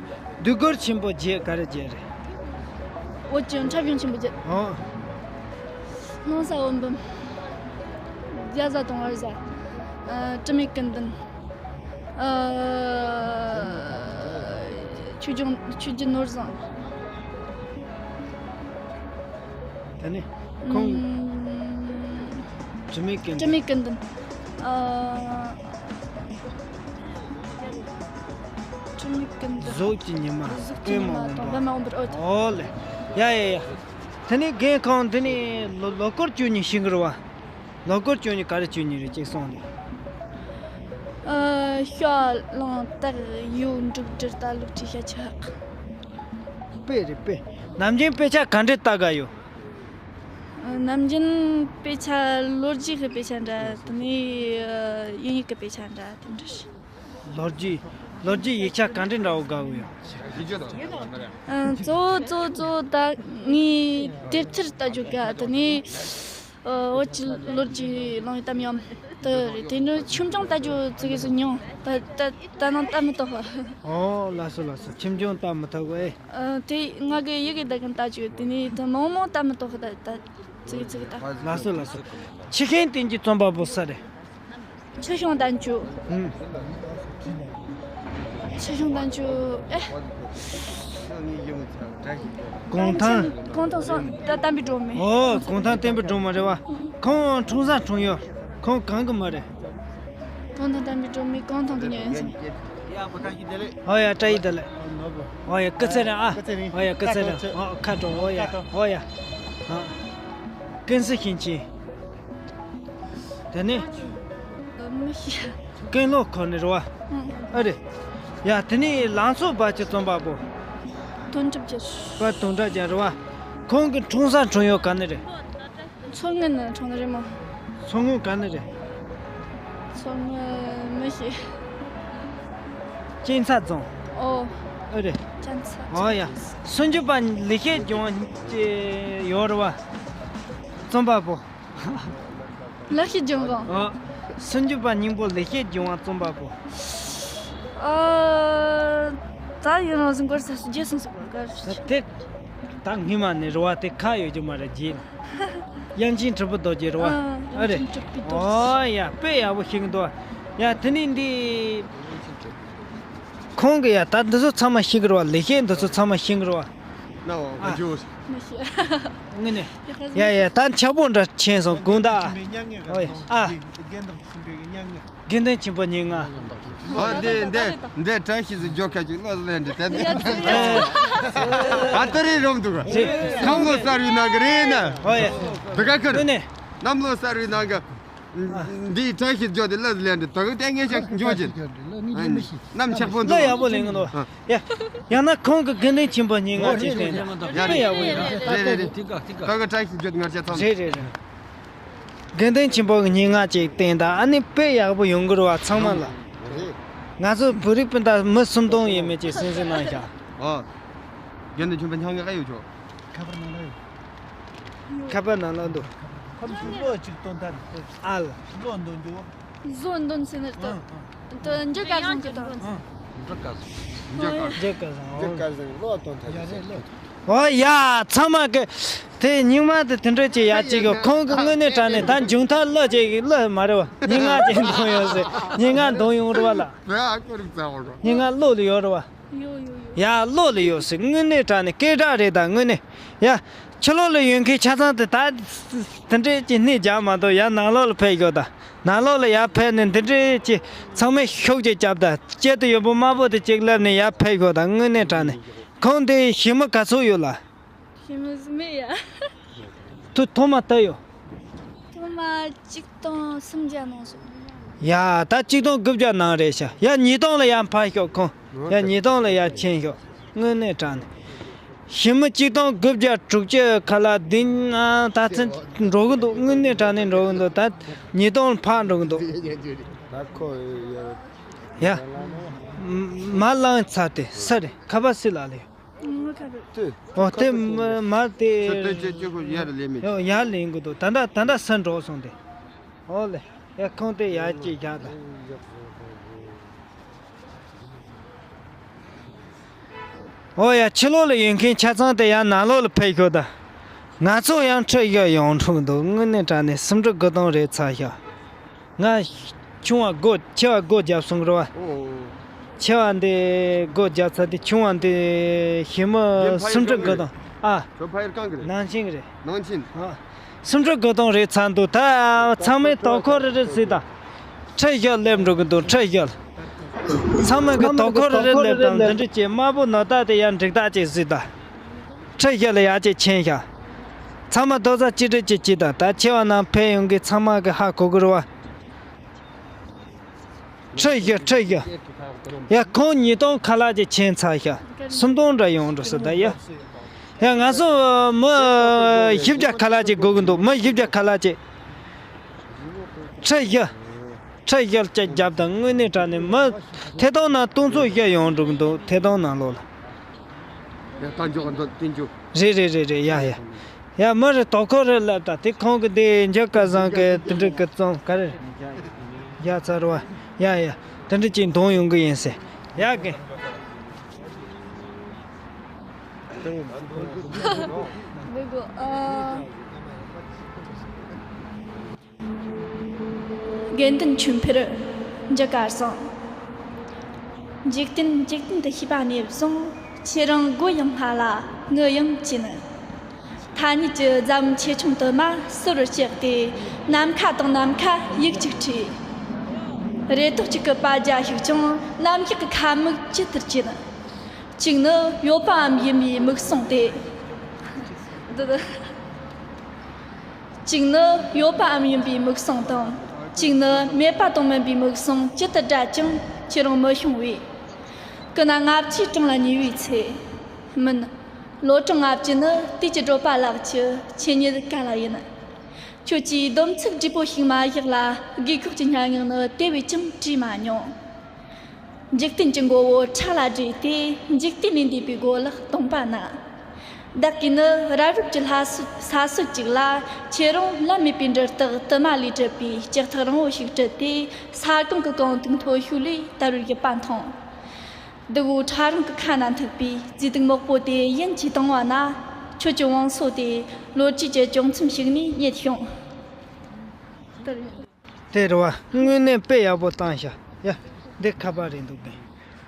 འདོད་རྒུར་ཆེན་པོ་བརྒྱད་ག་རེ་བརྒྱད་རེད། འོད་ཀྱི་འཁྲབ་གཞུང་ཆེན་པོ་བརྒྱད། ཨོ། སྣང་ས་འོད་འབུམ། རྒྱ་བཟའ་དང་བར་བཟའ། ཨ། དྲི་མེད་ཀུན་ལྡན། ཨ། ཆོས་སྐྱོང་། ཆོས་རྗེ་ནོར་བཟང་། དེ་ནས་ཁོང་། ཨུམ། དྲི་མེད་ཀུན་ལྡན། དྲི་མེད་ཀུན་ལྡན། ཨ། དྲི་མེད་ཀུན་ལྡན། གཟུགས་ཀྱི་ཉི་མ། གཟུགས་ཀྱི་ཉི་མ་དང་པདྨ་འོད་འབར། ཨོ་དེ། ཨོ་ལེ། ཡ་ཡ་ཡ། དེ་ནས་རྒན་ཁོང་འདི་ནས་ལོ་ལོ་སྐོར་བཅུ་གཉིས་ཤིང་གི་རེད་པ། ལོ་སྐོར་བཅུ་གཉིས་ག་རེ་བཅུ་གཉིས་རེད་ཅིག་གསུངས་ཏེ། ཨ། ཤ་རླངས་སྟག་ཡོས་འབྲུག་སྦྲུལ་རྟ་ལུག་ཁྲི་ཤ་ཁྱི་ཧག་དཔེ་རེད་དཔེ། ནམ་རྒྱུན་དཔེ་ཆ་ག་འདྲས་ལྟ་ག་ཡོད། ཨ། ནམ་རྒྱུན་དཔེ་ཆ་ལོ་རྒྱུས་ཀྱི་དཔེ་ཆ་འདྲ། དེ་ནས་ཨ་དབྱིན་ཡིག་གི་དཔེ་ཆ་འདྲ་དེ་འདྲ་རེད། ལོ་རྒྱུས། ལོ་རྒྱུས་ཡིག་ཆ་ག་འདྲས་འདྲ་བོ་དགའ་གི་ཡོད། ཨ། གཙོ་བོ་གཙོ་བོ་གཙོ་བོ་ད་ངས་དེབ་ཐེར་ལྟ་རྒྱུ་དགའ། དེ་ནས། ཨ། འོ་ཅི་ལོར་ཅི་ལོང་ཡི་དམ་ཡོམ། དེ་རེད། དེ་ནི་ཁྱིམ་ཆུང་ལྟ་རྒྱུ་ཙི་གེ་སུ་ཉུང་། ད་ད་ད་ནང་ལྟ་མི་ཐུབ་པ། ཨོ་ལགས་སོ་ལགས་སོ། ཁྱིམ་ཆུང་ལྟ་མི་ཐུབ་གོ་ཨེ། ཨ། དེ་ང་གི་ཡི་གེ་ད་གིན་ལྟ་རྒྱུ་དེ་ནི་ད་མང་མང་ལྟ་མི་ཐུབ་པ། ད་ད་ཙི་གེ་ཙི་གེ་ལྟ། ལགས་སོ་ལགས་སོ། ཆི་ཁེན་བསྟན་གྱི་རྩོམ་པ་པོ་སུ་རེད། ཆུ་ཤོང་དང་ཆུ། ཨུམ། ཆུ་ཤོང་དང་ཆུ། ཨེ། གུང་ཐང་། གུང་ཐང་སོང་ད་བསྟན་པའི་སྒྲོན་མེ། ཨོ་གུང་ཐང་བསྟན་པའི་སྒྲོན་མེ་རེད་བ། ཁོང་འཁྲུངས་ས་འཁྲུངས་ཡུལ། ཁོང་གང་གི་མི་རེད། གུང་ཐང་བསྟན་པའི་སྒྲོན་མེ་གུང་ཐང་གི་ཉོན་ཡིན་ཟེར། ཨོ་ཡ་བཀྲ་ཤིས་བདེ་ལེགས། ཨོ་ཡ་སྐུ་ཚེ་རིང་ཨ། ཨོ་ཡ་སྐུ་ཚེ་རིང་། ཨོ་ཁ་དྲོ། ཨོ་ཡ་ཨོ་ཡ། ཨ། ཀུན་གཟིགས་ཤིང་ཆེན། དེ་ནས། མི་ཤེས། ཀུན་ལོ་ཁོ་ནི་རེད་བ། ཨ་རེད། ཡ་དེ་ནས་ལང་ཚོ་བ་ཅི་རྩོམ་པ་པོ། དོན་གྲུབ་རྒྱལ། པ་དོན་གྲུབ་རྒྱལ་རེད་བ། ཁོང་གི་འཁྲུངས་ས་འཁྲུངས་ཡུལ་ག་ནས་རེད། མཚོ་སྔོན་ནས་འཁྲུངས་ནི་རེད་མོ། མཚོ་སྔོན་ག་ནས་རེད། མཚོ་སྔོན་མི་ཤེས། གཅན་ཚ་རྫོང་། ཨོ། ཨ་རེད། གཅན་ཚ། ཨོ་ཡ། སུམ་ཅུ་པ་ལེགས་བཤད་ལྗོན་དབང་ཅེས་ཡོད་རེད་བ། རྩོམ་པ་པོ། ལེགས་བཤད་ལྗོན་དབང་། ཨོ། སུམ་ཅུ་པ་སྙིང་པོ་ལེགས་བཤད་ལྗོན་དབང་རྩོམ་པ་པོ། ཨ། ད་ཡིན་རང་བཞིན་སྐོར་ས་སུ་རྗེས་སོང་ཟེར་བ་ག་རེ། དེ་ད་སྔོན་མ་ནས་རེད་བ། དེ་ཁ་ཡོད་རྒྱུ་མ་རེད། རྗེས་ནས། དབྱངས་ཅན་གྲུབ་པའི་རྡོ་རྗེ་རེད་བ། ཨ། ཨ་རེད། དབྱངས་ཅན་གྲུབ་པའི་རྡོ་རྗེ། ཨོ་ཡ་དཔེ་ཡག་པོ་ཤེས་ཀྱི་འདུག་ཡ་དེ་ནས་འདི། ཁོང་གིས་ཡ་ད་འདི་ཚོ་ཚང་མ་ཤེས་ཀྱི་རེད་བ། ལེགས་བཤད་འདི་ཚོ་ཚང་མ་ཤེས་ཀྱི་རེད་བ། ན་བ་ཨ། ག་ཇོ། མི་ཤེས། དངོས་གནས། ཡ་ཡ་ད་འཆར་པོ་འདྲ་ཆེན་སོང་དགོངས་དག་ཨ། ཨོ་ཡ་ཨ། དགེ་འདུན་ཆེན་པོ་ཉེར་ལྔ། ཨ་འདི་འདི་འདི་བཀྲ་ཤིས་སུ་འཇོག་ཁ་ཅིག་ལོ་ལེན་འདི་དེ་འདི། ཨ་ཏི་རི་རོམ་འདུག་ག་ཁམས་ལོ་གསར་བའི་ནང་གི་རེད་ན། ཨོ་ཡ། དི་ག་ཁུར། དངོས་གནས། གནམ་ལོ་གསར་བའི་ནང་གི་འདིའི་བཀྲ་ཤིས་ལྗོངས་དེ་ལབ་ལེན་འདི་དག་ལྟས་ངན་ཞིག་འཇོག་གྱིན། གནམ་ཆགས་པོ་འདུག་ལ་ཡག་པོ་ལེན་གི་འདུག་ཡ། ཡང་ན་ཁོང་གི་དགེ་འདུན་ཆེན་པོ་ཉེར་ལྔ་ཅིག་བསྟན་དང་། དཔེ་ཡག་པོ་ཡིན། རེད་རེད་རེད། དག་གི་བཀྲ་ཤིས་ལྗོངས་ང་ཅག་ཚང་། རེད་རེད་རེད། དགེ་འདུན་ཆེན་པོ་གི་ཉེར་ལྔ་ཅིག་བསྟན་དང་། ཨ་ནི་དཔེ་ཡག་པོ་ཡོང་གི་རེད་བ་ཚང་མ་ལ། ང་ཚོ་བོད་རིགས་སྤུན་ཟླ་མི་སུམ་སྟོང་ཡས་མས་ཅིག་གསན་གཟིགས་གནང་ཤག་ཨ། དགེ་འདུན་ཆོས་འཕེལ་ཉག་ཉག་ག་ཡོད་ཆོག་ཁ་པར་ནང་ལ་ཡོད། ཁ་པར་ནང་ལ་འདུག་ཁ་པར་ནང་ལ་ཡོད། ཨ་ལ། བཟོ་འདོན་ཟེར་ནས་ད། ད་འཇུ་སྐལ་བཟང་གི་དང་། འཇུ་སྐལ་བཟང་། འཇུ་སྐལ་བཟང་། འཇུ་སྐལ་བཟང་ལོ་སྟོན་ཐལ། ཡ་རེད་ལོ། ཨོ་ཡ་ཚང་མ་གི། དེ་སྙིང་མ་དེ་དེ་འདྲ་ཅིག་ཡ་གཅིག་གི་ཁོང་གི་དངོས་གནས་དྲང་གནས་ད་མཇུག་མཐར་གླུ་ཅིག་གླུ་མ་རེད་བ། སྙན་ངག་ཅིག་འདོན་ཡོང་ཟེར། སྙན་ངག་འདོན་ཡོང་རེད་བ་ལ། བོད་ཨ་ཁོ་རིག་ཙང་བ་རོ། སྙན་ངག་བློ་ལ་ཡོད་རེད་བ། ཡོད་ཡོད་ཡོད། ཡ་བློ་ལ་ཡོད་ཟེར། དངོས་གནས་དྲང་གནས་སྐད་གྲགས་རེད་ད་དངོས་གནས། ཡ། ཕྱི་ལོགས་ལ་ཡོད་མཁན་ཆ་ཚང་དེ་ད། དེ་འདྲས་ཀྱི་གནས་རྒྱག་མ་གཏོགས་ཡ་ནང་ལོགས་ལ་ཕེབས་ཤོག་ད། ནང་ལོགས་ལ་ཡར་ཕེབས་ནས་འདི་འདྲས་ཀྱི་ཚང་མས་ཤུགས་ཀྱིས་རྒྱབ་དང་། སྐྱེ་དུ་ཡོད་པོ་དམར་པོ་དེ་གཅིག་སླེབས་ནས་ཡར་ཕེབས་ཤོག་དང་། དངོས་གནས་དྲང་གནས་ཁོང་དེ་ཞི་མི་ག་ཚོད་ཡོད་ལ། ཞི་མི་མེད་ཡ། ཐུ་ཐོག་མ་ལྟ་ཡོད། ཐོག་མ་གཅིག་སྟོང་སུམ་བརྒྱ་ནང་སོང་། ཡ་ད་གཅིག་སྟོང་དགུ་བརྒྱ་ནང་རེད་ཤག་ཡ་ཉིས་སྟོང་ལ་ཡར་འཕར་ཤོག་ཁོང་། ཡ་ཉིས་སྟོང་ལ་ཡར་ཕྱིན་ཤོག་དངོས་གནས་དྲང་གནས། ཞི་མི་གཅིག་སྟོང་དགུ་བརྒྱ་དྲུག་ཅུ་ཁ་ལག་བདུན་ཨ་ད་ཚན་འགྲོ་གི་འདུག་དངོས་གནས་དྲང་གནས་འགྲོ་གི་འདུག་ད་ཉིས་སྟོང་ཕར་འགྲོ་གི་འདུག་ད་ཁོ་ཡ། མ་ལངས་ཚར་ཏེ་ས་རེད། ཁ་པར་སི་ལ་ལས། ཨོ་དེ་མ་དེ་ཡར་ལེན་གི་འདུག་ད་ད་ད་ས་འགྲོ་སོང་སྟེ། ཨོ་ལེ། ཡ་ཁོང་དེ་ཡར་ཅིག་བཞག་ད། ཨོ་ཡ་ཕྱི་ལོགས་ལ་ཡོད་མཁན་ཆ་ཚང་དེ་ཡང་ནང་ལོགས་ལ་ཕེབས་ཤོག་ད། ང་ཚོ་ཡང་ཁྲིད་ཤོག་ཡོང་འགྲོ་གི་འདུག་དངོས་གནས་དྲང་གནས་སུམ་ཁྲི་དགུ་སྟོང་རེད་ཚར་ཤག་ང་ཆུང་བ་སྒོ་ཆེ་བ་སྒོ་བརྒྱབ་སོང་རེད་བ། ཆེ་བ་འདི་སྒོ་བརྒྱབ་ཚར་དེ་ཆུང་བ་འདི་ཞི་མི་སུམ་ཁྲི་དགུ་སྟོང་ཨ། ཁྱོད་ཕ་ཡུལ་གང་གི་རེད། ནང་ཆེན་གི་རེད། ནང་ཆེན། ཨ། སུམ་ཁྲི་དགུ་སྟོང་རེད་ཚར་འདུག་ད་ཚང་མས་དོ་ཁུར་རེ་རེ་བྱེད་དང་། ཁྲི་བཞི་སླེབས་འགྲོ་གི་འདུག་ཁྲི་བཞི། ཚང་མས་གི་དོ་ཁུར་རེ་རེ་སླེབས་དང་འདི་འདྲ་བྱེད། དམར་པོ་ནོར་རྟགས་དེ་ཡར་འགྲིག་རྟགས་ཅིག་བྱེད་དང་། ཁྲི་བཞི་ལ་ཡར་ཅིག་ཕྱིན་ཤག་ཚང་མ་རྡོག་རྩ་གཅིག་སྒྲིལ་ཅིག་བྱེད་དང་། ད་ཆེ་བ་ནང་ཕེབས་ཡོང་གི་ཚང་མ་གི་ཧ་གོ་གི་རེད་བ། ཁྲི་བཞི་ཁྲི་བཞི། ཡ་ཁོང་ཉིས་སྟོང་ཁ་ལག་ཅིག་ཕྱིན་ཚར་ཤག་སུམ་སྟོང་འདྲ་ཡོང་འགྲོ་སྲིད་ད་ཡ། ཡ་ང་ཚོ་མི་བཞི་བརྒྱ་ཁ་ལག་ཅིག་དགོས་ཀྱི་འདུག་མི་བཞི་བརྒྱ་ཁ་ལག་ཅིག་ཁྲི་བཞི། ཁྲི་བཞི་ཅིག་བརྒྱབ་དང་། དངོས་གནས་དྲང་གནས་མི་ཐད་གཏོང་ནང་སྟོང་ཚོ་བཞི་ཡོང་འགྲོ་གི་འདུག་ཐད་གཏོང་ནང་ལོགས་ལ། ཡ་ད་འཇོག་འདོད་བསྟན་འཇོག་རེད་རེད་རེད་རེད། ཡ་ཡ། ཡ། མི་རེ་དོ་ཁོ་རེ་ལབ་ད། དེ་ཁོང་གི་དེ་འཇུ་སྐལ་བཟང་གི་དེ་འདྲ་གི་རྩོམ་ག་རེ། ཡ་ཚར་བ། ཡ་ཡ། དེ་འདྲ་ཅིག་འདོན་ཡོང་གི་ཡིན་ཟེར། ཡ་གི། མི་དགོས། ཨ། དགེ་འདུན་ཆོས་འཕེལ། འཇུ་སྐལ་བཟང་། འཇིག་རྟེན་འཇིག་རྟེན་དུ་ཤེས་པ་ནས་བཟུང་། ཁྱེད་རང་མགོ་ཡང་སྔ་ལ་ངུ་ཡང་བྱིན། ཐ་སྙད་ཀྱི་རྫ་བུམ་ཆེ་ཆུང་དུ་མ་ཟུར་བར་བཅག་སྟེ། ནམ་མཁའ་དང་ནམ་མཁའ་ཡིག་གཅིག་བྲིས། རེ་དོགས་གཅིག་གི་པ་རྒྱ་ཞིག་ཀྱང་། གནམ་བཞག་གི་ཁ་མིག་ཇི་ལྟར་བྱིན། གཅིག་ནི་ཡོད་པའམ་ཡིན་པའི་མིག་ཟུང་སྟེ། འདི། གཅིག་ནི་ཡོད་པའམ་ཡིན་པའི་མིག་ཟུང་དང་། གཅིག་ནི་མེད་པ་དང་མིན་པའི་མིག་ཟུང་ཇི་ལྟར་བགྲད་ཀྱང་ཁྱེད་རང་མི་ཤོང་བས། ཀུན་ན་ལྔ་བཅུའི་གྲངས་ལ་ཉེ་བའི་ཚེ། མིན། ལོ་གྲངས་ལྔ་བཅུ་ནི་དུས་ཀྱི་བགྲོད་པ་ལགས་ཀྱི་ཆོས་ཉིད་ག་ལ་ཡིན། ཁྱོད་ཀྱིས་སྡོམ་ཚིག་བགྲེས་པོ་ཞིག་མ་བཞག་ལ། རྒས་འཁོགས་ཀྱི་སྙན་ངག་ནི་དེ་བས་ཀྱང་བྲིས་མ་མྱོང་། འཇིག་རྟེན་གྱི་མགོ་བོ་ཕྲག་ལ་བསྒྲིལ་ཏེ། འཇིག་རྟེན་ལས་འདས་པའི་སྒོ་ལ་སྟོང་པ་ན། བདག་གིས་ནི་རབ་རིབ་ཀྱི་ལྷ་སྲོལ་ས་སྲོལ་ཅིག་ལ། ཁྱེད་རང་ལམ་མེད་པའི་འབྲུ་རྟགས་དུ་མ་ལས་གྲུབ་པའི་ལྕགས་ཐག་རིང་བོ་ཞིག་དཀྲིས་ཏེ། ས་གོང་གི་གངས་ཐིག་མཐོ་ཤོས་ལས་དལ་བུར་བརྒྱུད་པ་མཐོང་། སྡུག་པོ་ཕྲ་རིང་གི་ཁ་ན་ཐུག་པའི་རྫས་དུག་མོག་པོ་དེ་ཡིན་གྱིས་བཏང་བ་ན། ཁྱོད་ཀྱི་བང་སོ་དེ་ལོ་རྒྱུས་ཀྱི་ཅུང་མཚམས་ཤིག་ནས་རྙེད་བྱུང་། དེ་རེད་བ། དངོས་གནས་དཔེ་ཡག་པོ་བཏང་ཤག། ཡ། འདི་ཁ་པར་རེད་འདུག་གས།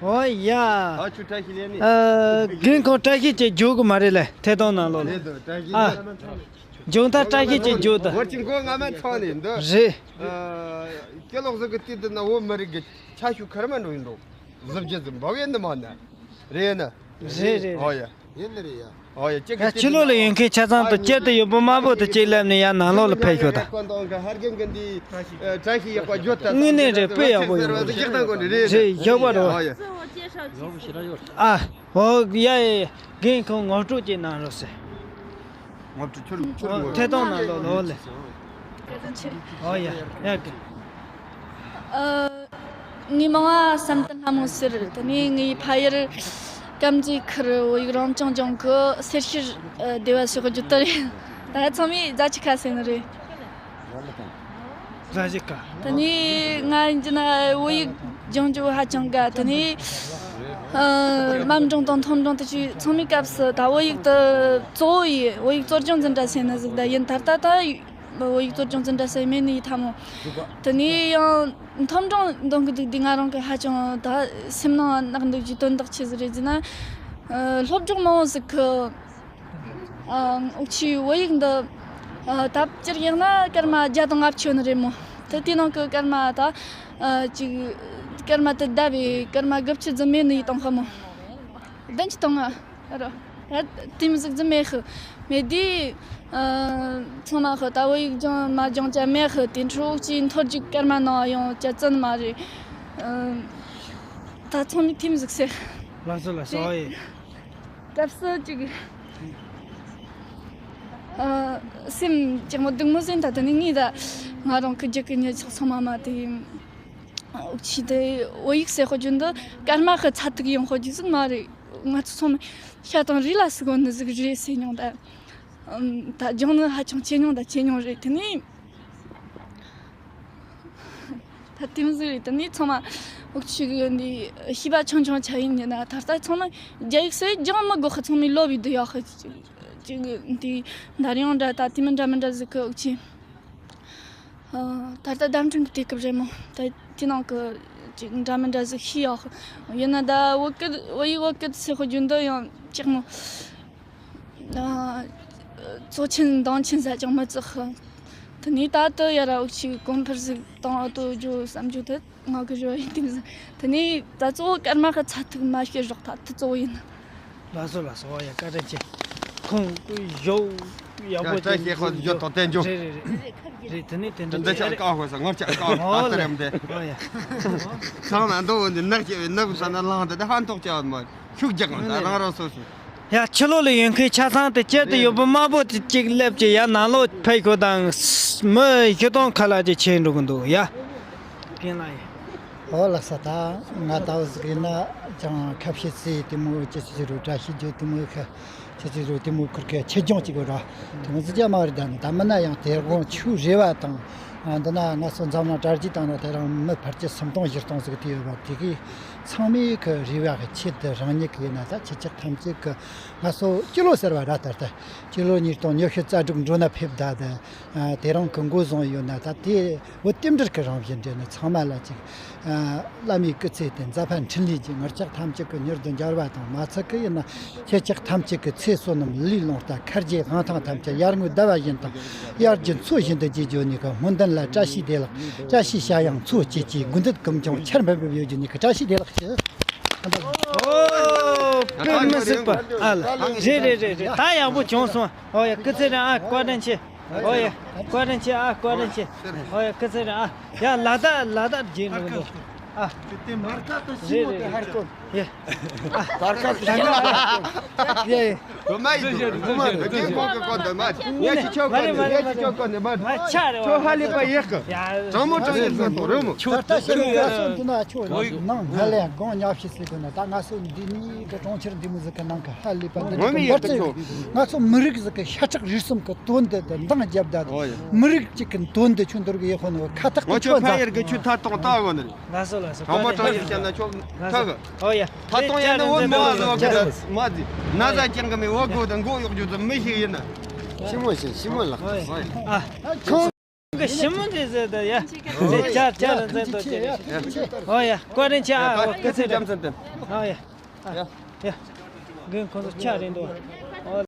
ཨོ་ཡ། ཨ་ཆུ་བཀྲ་ཤིས་ལས་ནི། ཨ། རྒན་ཁོང་བཀྲ་ཤིས་ཀྱི་རྒྱུག་གི་མ་རེད་ལེ། ཐད་གཏོང་ནང་ལོགས་ལ། རེད་འདུག་བཀྲ་ཤིས། ཨ། རྒྱུག་མཐའ་བཀྲ་ཤིས་ཀྱི་རྒྱུག་ད། ཝར་ཅིང་གོ་ང་མ་ཚང་ནས་འདུག་རེད། ཨ། སྐྱེ་ལོག་ཟིག་གི་དུས་འདི་ན་བོད་མི་རིགས་ཀྱི་ཆ་ཤུགས་ཁར་མ་འགྲོ་ཡིན་འདུག་གཟི་བརྗིད་ཟིག་འབབ་ཡས་ནི་མ་ན། རེད་ན། རེད་རེད། ཨོ་ཡ། ཡིན་ནི་རེད་ཡ། ཨོ་ཡ། ཅི་གི་ཡ། ཕྱི་ལོགས་ལ་ཡོད་མཁན་ཆ་ཚང་དུ་སྤྱིར་དུ་ཡོད་པོ་དམར་པོ་དུ་གཅིག་ལབ་ནས་ཡར་ནང་ལོགས་ལ་ཕེབས་ཤོག་དང་། དངོས་གནས་རེད། དཔེ་ཡག་པོ་ཡོང་གི་རེད། རེད། ཡག་པོ་རེད། ཨོ་ཡ། ཨ། ཨོ་ཡ་ཡ་ཡ། རྒན་ཁོང་ངོ་སྤྲོད་ཅིག་གནང་རོགས་ཟེར། ངོ་སྤྲོད་ཁྱོད་ཁྱོད་ངོ་ཐད་གཏོང་ནང་ལོགས་ལོགས་ལ། ཨོ་ཡ་ཡ་གི། ཨ། ངའི་མིང་ང་བསམ་གཏན་ལྷ་མོ་ཟེར། དེ་ནས་ངའི་ཕ་ཡུལ་དཀར་མཛེས་ཁུལ་བོད་ཡིག་རང་སྐྱོང་ལྗོངས་ཀྱི་སེར་ཤུལ་སྡེ་བ་ཟེར་གི་རྒྱུད་དུ་རེད། ད་ཚང་མས་རྫ་ཆུ་ཁ་ཟེར་ནི་རེད། རྫ་ཆུ་ཁ། དེ་ནས་ང་ཡིན་གྱི་ན་བོད་ཡིག་སྦྱང་རྒྱུ་ཧ་ཅང་དགའ། དེ་ནས་ཨ། མཉམ་འབྲིང་དང་མཐོ་འབྲིང་དེ་ཚོའི་ཚང་མའི་སྐབས་སུ་ད་བོད་ཡིག་དེ་གཙོ་བོ་ཡིན། བོད་ཡིག་གཙོ་སྦྱོང་འཛིན་གྲྭ་ཟེར་ནི་ཟིག་ད་ཡིན། ད་ལྟ་ད་བོད་ཡིག་གཙོ་སྦྱོང་འཛིན་གྲྭ་ཟེར་མེད་ནི་ཡིན་ཐ་མོ། དེ་ནས་ཡང་མཐོ་འབྲིང་འདོན་གི་འདུག་དུས་ང་རང་གི་ཧ་ཅང་ད་སེམས་ནང་གནག་འདུག་རྒྱུ་དོན་དག་ཆི་ཟིག་རེད་ཟེར་ན། ཨ། སློབ་སྦྱོང་མང་བོ་ཟིག་གི། ཨ། འུ་ཆོའི་བོད་ཡིག་འདི། ཨ། ད་སྤྱིར་ཡིན་ན་སྐར་མ་བརྒྱ་དང་ལྔ་བཅུ་ནི་རེད་མོ། ད་དེའི་ནང་གི་སྐར་མ་ད། ཨ། ཅིག་སྐར་མ་དེ་བརྡབས་པས་སྐར་མ་དགུ་བཅུ་ཙམ་མེད་ནི་ཡིན་དང་ཧ་མོ། བདུན་ཅུ་དང་ལྔ་རོ། ད་དེ་མི་ཟིག་ཙམ་མེད་ཧི། མེད་དུས། ཨ། ཚང་མ་ཧི་ད་བོད་ཡིག་སྦྱང་མ་སྦྱང་ཅ་མེད་ཧི། དེ་འཕྲོ་ཅིག་མཐོ་རྒྱུགས་སྐར་མ་ནང་ཡོང་ཅ་ཙམ་མ་རེད། ཨ། ད་ཚང་མས་དེ་མི་ཟིག་ཟེར། ལགས་སོ་ལགས་སོ། ཨེ། སྐབས་སུ་ཅིག་ཨ། སེམས་ཅིག་མོ་སྡུག་མོ་ཟིན། ད་དེ་ནི་ངས་ད་ང་རང་གི་རྒྱུད་ཀྱི་ཉེ་ཆག་ཚང་མ་མ་དེ་ཡིན། འུ་ཆི་དེ་བོད་ཡིག་ཟེར་ཧོ་རྒྱུ་འདི་སྐར་མ་ཧི་ཚ་ཐིག་ཡོང་ཧོ་རྒྱུ་ཟིག་མ་རེད། ང་ཚོ་ཚང་མ་ཤ་དང་རིགས་ལ་ཟིག་གོ་ནི་ཟིག་རེད་ཟེར་མྱོང་ད། ཨམ། ད་སྦྱོང་ནི་ཧ་ཅང་ཆེ་མྱོང་ད་ཆེ་མྱོང་རེད། དེ་ནི། ད་དེ་མོ་ཟིག་རེད། དེ་ནས་ཚང་མ་འུ་ཆི་གི་འདི་ཤེས་པ་ཆུང་ཆུང་ཆ་ཡིན་ནི་ན། ད་ལྟ་ཚང་མ་རྒྱ་ཡིག་སོགས་སྦྱང་མི་དགོས་ཁ། ཚང་མའི་སློབ་ཡིག་འདི་ཡག་ཁ་ཅིག་འདི་འདར་ཡོང་འདྲ། ད་དེ་མི་འདྲ་མི་འདྲ་ཟིག་གི་འུ་ཆི། ཨ། ད་ལྟ་བརྡ་འཕྲིན་གི་དུས་སྐབས་རེད་མོ། ད་དེ་ནང་གི་ཅིག་འདྲ་མི་འདྲ་ཟིག་ཤེས་ཡག་ཡིན་ན། ད་བོད་སྐད་བོད་ཡིག་བོད་སྐད་ཟེར་ཧོ་རྒྱུ་འདི་ཡང་ཅིག་མོ། ཨ། གཙོ་ཆེན་འདང་ཆེན་ཟ་ཅང་མི་བརྩི་ཧི། དེ་ནས་ད་ལྟ་ཡ་ར་འུ་ཆི་གོང་འཕེལ་ཟིག་བཏང་ཨ་ཏོ་ཇོ་བསམ་རྒྱུ་དེ་ང་གི་རེ་བ་ཡིན། དེ་མི་ཟ། དེ་ནས་ད་གཙོ་བོ་སྐར་མ་ཧི་ཚ་ཐིག་མ་ཤེས་རོགས། ད་དེ་གཙོ་བོ་ཡིན། ལགས་སོ་ལགས་སོ། ཨོ་ཡ། བཀའ་དྲིན་ཆེ། ཁོང་ཞོ་ཡག་པོ་ད་ཅིག་ཞེས་ཁོ་ཞོ་ཐོག་བསྟན་རྒྱུ། རེད་རེད་རེད། རེད། དེ་ནས་དེ་འདྲ་འདི་ཅག་ཅིག་ཀ་ཧོ་ས་ངོར་ཅག་ཀ་ཧོ་ཨོ་ཨ་ད་ལེ། རེམ་དེ། ཨོ་ཡ། ཚང་ན་འདོ་འོན་དེ་ནག་ཅེ་བའི་ནག་ས་ན་ལང་དེ་དེ་ཧན་ཐོག་ཅག་མ་ཤུགས་རྒྱག་ང་ད་རང་རང་སོ་སོ། ཡ། ཕྱི་ལོགས་ལ་ཡོད་མཁན་ཆ་ཚང་དེ་སྤྱིར་དུ་ཡོད་པོ་དམར་པོ་དེ་གཅིག་སླེབས་ཀྱི་ཡ། ནང་ལོགས་ཕེབས་ཤོག་དང་། མི་བཞི་སྟོང་ཁ་ལག་ཅིག་ཕྱིན་འགྲོ་གི་འདུག་ཡ། རྒན་ལགས་ཡིན། ཨོ་ལགས་སོ། ད་ང་ལྟ་བུ་ཟིག་ཡིན་ན་ཅང་ཁ་བཤད་རྩིས་དེ་མོ་ཅི་ཅི་རུ་བཀྲ་ཤིས་བརྗོད་དེ་མོ་ཁ་ ཁྱེད་ཚོས་རོ་དེ་མོ་ཁུར་གི་ཆེད་སྦྱོང་གཅིག་ར་དེ་མོ་ཟིག་རྒྱ་མ་རེད། ད་ནི་ད་མིན་ན་ཡང་དེ་དགོང་ཆུ་རེ་བ་དང་། ཨ། འདི་ན་ང་ཚོ་འཛམ་གླིང་གྲ་རྒྱས་བཏང་ན་དེ་རིང་མི་ཕལ་ཆེར་སུམ་སྟོང་བཞི་སྟོང་ཟིག་དེ་ཡོད་པ་དེ་གི་ཚང་མས་གི་རེ་བ་གི་ཆེད་དུ་རང་ཉིད་གི་ཡིན་ན་ད་ཁྱེད་ཅག་ཐམས་ཅད་གི་ང་ཚོ་སྤྱི་ལོ་ཟེར་བ་ར་ད་ལྟ་སྤྱི་ལོ་ཉིས་སྟོང་ཉི་ཤུ་རྩ་དྲུག་འགྲོ་ན་ཕེབས་ད་དེ། ཨ། དེ་རིང་གི་འགོ་བཟུང་ཡོད་ན་ད་དེ། འོ། རྟེན་འབྲེལ་གྱི་རང་བཞིན་འདྲེན་ནས་ཚང་མ་ལ་ཅིག་ཨ། བླ་མའི་སྐུ་ཚེ་དེ་འཛད་པ་འཕྲིན་ལས་ཀྱི་ངར་ལྕགས་ཐམས་ཅད་ཀྱི་མྱུར་དུ་འབྱོར་བ་དང་མ་ཚད་ཀྱི་ཡིན་ན་ཁྱེད་ཅག་ཐམས་ཅད་ཀྱི་ཚེ་བསོད་ནམས་ལས་ལོངས་སྤྱོད་མཁར་གྱི་དབང་ཐང་ཐམས་ཅད་ཡར་ངོའི་ཟླ་བ་བཞིན་དང་དབྱར་གྱི་མཚོ་བཞིན་དུ་རྒྱས་འགྱོ་ནི་གི་སྨོན་འདུན་ལ། བཀྲ་ཤིས་བདེ་ལེགས། བཀྲ་ཤིས་ཞབས་ཡངས་མཚོ་སྐྱེས་ཀྱི་དགུང་འདུད་ཀུན་ཀྱང་ཆར་འབེབས་འབེབས་ཡོད་རྒྱུ་ནི་གི་བཀྲ་ཤིས་བདེ་ལེགས་ཀྱི། ཨོ། དཔེ་མི་སྲིད་པ། ཨ་ལ། རེད་རེད་རེད་རེད། ད་ཡག་པོ་བྱུང་སོང་། ཨོ་ཡ། སྐུ་ཚེ་རིང་། ཨ། བཀའ་དྲིན་ཆེ། ཨོ་ཡ། བཀའ་དྲིན་ཆེ། ཨ། བཀའ་དྲིན་ཆེ། ཨོ་ཡ། སྐུ་ཚེ་རིང་། ཨ། ཡ། ལ་དྭགས་ལ་དྭགས་རྒྱུན་རིང་དུ། ཨ། དེ་མར་ཁ་དང་ཤི་མོ་དེ་ཧར་ཀོན། ཡ། ད་ཁ་ཤི་མོ་དེ་ཧར་ཀོན། ཡ་ཡ། བུ་མ་ཡིན་དུ། བུ་མ་རེད། རྒན་ཁོང་གི་སྐོར་དུ་མ། ངས་ཅི་ཆོག་གོ་ནི། ངས་ཅི་ཆོག་གོ་ནི་མ། ཆོ་ཧ་ལས་པ་ཡག་གི། དྲང་མོ་དྲང་ཡིན་ཟེར་དང་རེད་མོ། ད་ལྟ་ཤི་མོ་ཁ་སོང་དུ་ན་ཆོ་ནང་ཧ་ལས་དགོང་ཉག་ཤི་སི་གོ་ན། ད་ང་ཚོ་འདི་ནི་གི་གྲོང་ཁྱེར་འདི་མོ་ཟིག་གི་ནང་གི་ཧ་ལས་པ་འདི་ངོ་མི་ཡག་གི་ཆོ། ང་ཚོ་མི་རིགས་ཟིག་གི་ཤ་ཁྲག་རུས་གསུམ་གི་དོན་དུ་འདང་རྒྱབ་ད། ཨོ་ཡ། མི་རིགས་གཅིག་གི་དོན་དུ་ཆུ་འདུར་གི་ཡེ་ཧོ་ནོ་ཁ་ཐག་གི་ཆོ་ཚ། ཕ་ཡར་གི་ཆུ་ཐ་གཏོང་ལྟ་གོ་ནི། ལགས་སོ་ལགས་སོ། དྲང་མོ་དྲང་ཡིན་བཤད་ན་ཆོག་ཐག་གི། ཨོ་ཡ། ཐ་གཏོང་ཡ་ནི་འོ་མོ་ལ་ཟོ་གི་མ་ཟི། ན་ཟ་ཅན་གི་མི་འོ་གོ་དང་མགོ་གཡོག་རྒྱུ་ཙམ་མི་ཞིག་ཡིན་ན། ཤི་མོ་ཞིག་ཤི་མོ་ལགས། ཨོ་ཡ། ཨ། ཁོང་གི་ཤི་མོ་འདི་ཟེར་ད་ཡ། ཟེར་ཅར་ཅར་ཟེར་ད་ཅེ། ཨོ་ཡ། བཀའ་དྲིན་ཆེ། ཨ། ཨོ་སྐུ་ཚེ་རིང་། ཨོ་ཡ། ཨ། ཡ། རྒན་ཁོང་ཚོ་ཆ་རེད་འདུག་ཨོ།